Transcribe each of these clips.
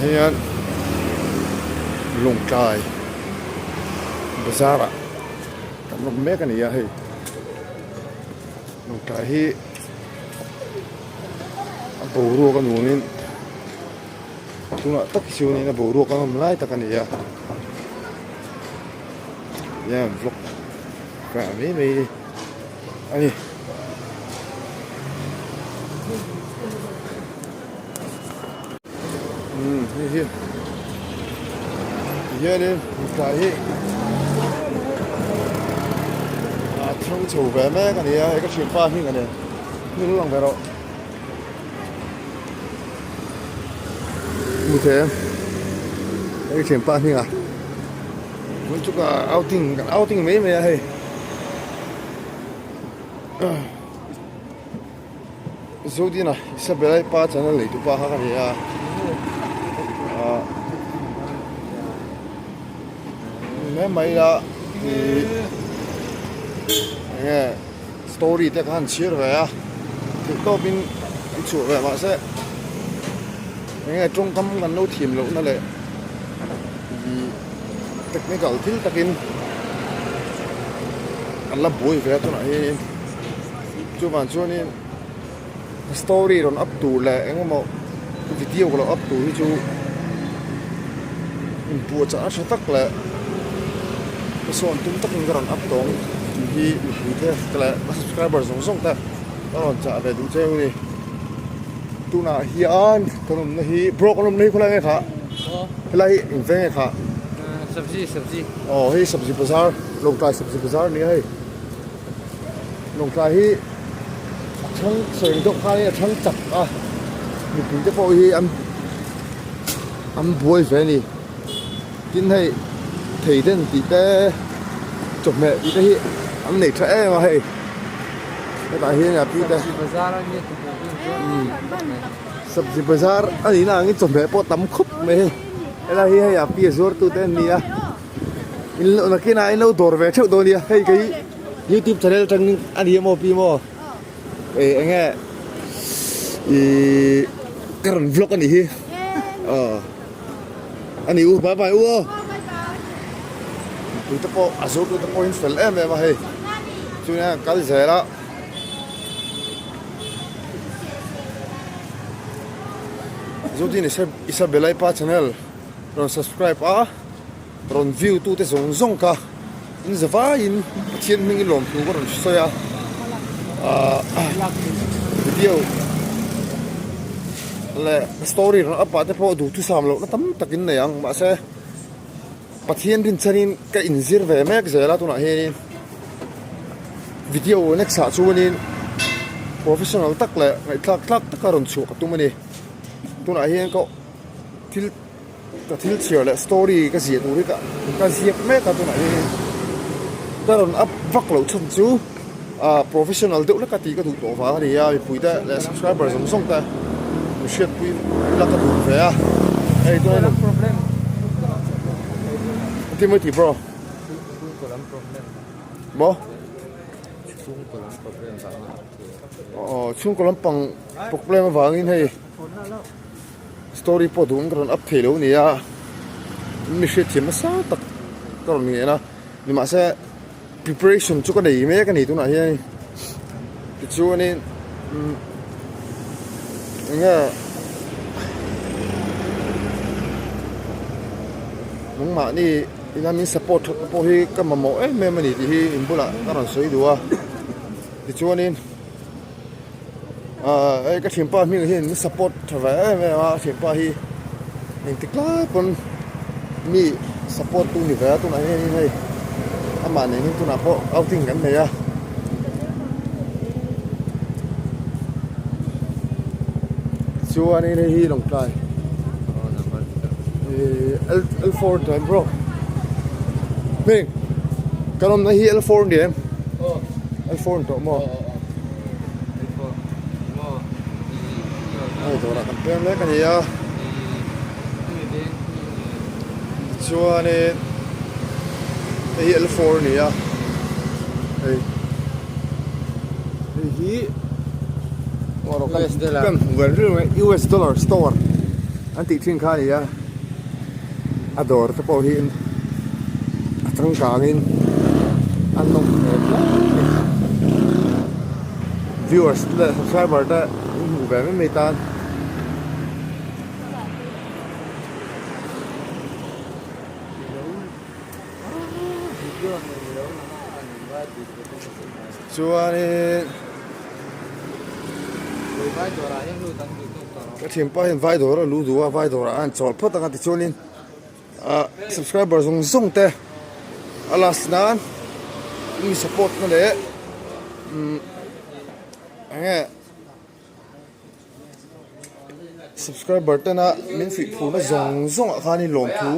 hian Lawngtlai bazar ah kan awm mek a ni a hei Lawngtlai hi a boruak a nuamin tunah tak hi chuanin a boruak a nawm lai tak a ni a hian vlog ka mai mai a ni. Umm hei hi tihianin mipa hi a thang chho ve mek a ni a hei ka thianpa hming a ni hming lo lang ve rawh hmu thei em hei ka thianpa hming a tun chu ka outing kan outing mai mai a hei. Zodina Isabella pa channel nei tu pa kha ka ni a ah mai mai ila ih enge story te kha han chhiar ve a theih tawp in an chhuah ve mahse enge tawngkam kan lo thiam loh na leh ih technical thil takin an la buai ve a tunah hianin. Chuvang chuanin story rawn up tur leh eng emaw video ka lo up tur hi chu inpuahchah a tha tak leh ka sawn tum takin ka rawn up tawng tih hi mipui te leh ka subscriber zawng zawng te ka rawn chah ve duh cheu a ni. Tunah hian kan awmna hi bro kan awmna hi khawlai nge kha? Helai hi eng veng nge kha? Sabzi sabzi. Aw hei sabzi bazar Lawngtlai sabzi bazar a ni a hei. Lawngtlai hi a chhang sawi ang deuh khan a chhang chak a mipui te pawh hi an an buai ve a ni tin hei thei den tih te chawhmeh tih te hi an nei tha em a hei hetah hian a pi te sabzi bazar a nih na angin chawhmeh pawh tam khawp mai hei helai hi hei a pi a zuar tu te an ni a. In lo nakinah in lo dawr ve theuh dawn nia hei kei youtube channel atangin a ni emaw pi maw eh eng nge ihh ka rawn vlog a nih hi aw a ni u bye bye u aw mipui te pawh a zawrtu te pawhin fel em em a hei chungah hian kal zel a. Zodin Isabella-i pa channel rawn subscribe a. Rawn view tu te zawng zawng kha in za vaiin Pathian hming i lawm thu ka rawn sawi a ahh video leh story rawn up ah te pawh duhthusam loh na tam tak in nei ang mahse Pathian rinchhanin ka inzir ve mek zel a tunah hianin video next ah chuanin professional tak leh ngaihthlak tlak taka rawn chhuah ka tum a ni tunah hian ka thil. Ka thil chhiar leh story ka ziah tur hi ka ka ziak mek a tunah hian ka rawn up vak loh chhan chu ah professional deuh hlek a tih ka duh tawh vang a ni a mipui te leh subscriber zawng zawng te min hriatpui ila ka duh ve a hei tunah hian engtin maw i tih bro maw aw chhungkaw lampang problem avangin hei. Story pawh duh in ka rawn up thei lo nia mi hriatthiam nasa tak ka rawn ngen a nimahse preparation chu ka nei mek a ni tunah hian tichuanin umm eng nge nangmahni ina min support that te pawh hi ka mamawh em em a ni tih hi in bulah ka rawn sawi duh a tichuanin. Ahh hei ka thianpa hming hian min support tha ve em em a thianpa hi engtik lai pawn mi support tu ni ve a tunah hian hei amah nen hian tunah pawh outing kan nei a. Chuanin hei hi Lawngtlai ihh L L4 time bro hming kan awmna hi L4 ni em? L4 ni tawh maw? Hei dawrah kan peng mek a ni a tichuanin hei hi L4 a ni a hei hei hi kan hmu ve reng reng US dollar store. An tih thin kha a ni a, a dawr te pawh hi a changkangin a nawm hmel hle a ni. Viewers te leh subscriber te in hmuh ve mai mai tan. Chuanin ka thianpa hian vai dawr a lu duh a vai dawrah a han chawl phawt ang a tichuanin ah subscriber zawng zawng te a last nan mi support na leh umm eng nge subscriber tena min fuih phurna zawng zawngah khanin lawmthu.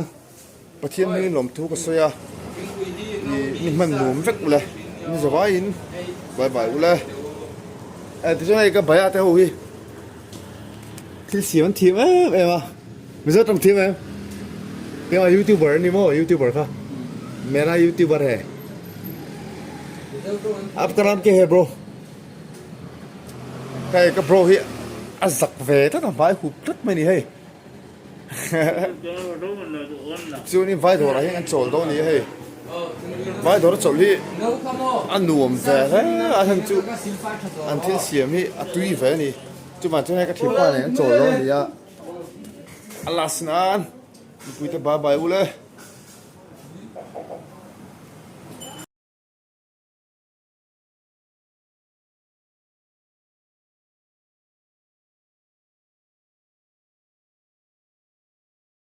Pathian hmingin lawmthu ka sawi a, ih ni hman nuam vek ule, ni zavaiin bye bye ule. Eh tichuan hei ka baya te ho hi thil siam an thiam em em a, Mizo tawng thiam em? Keimah youtuber a ni maw youtuber kha, mera youtuber he. Aap ka naam kya hai bro? Hei ka bro hi a zak ve tlat a, hmai hup tlat mai a ni hei. Chuanin vai dawrah hian an chawl dawn a ni a hei vai dawr a chawlh hi a nuam ve hle a heng chu an thil siam hi a tui ve a ni chuvang chuan hei ka thianpa nen an chawl dawn a ni a a last nan mipui te bye bye ule.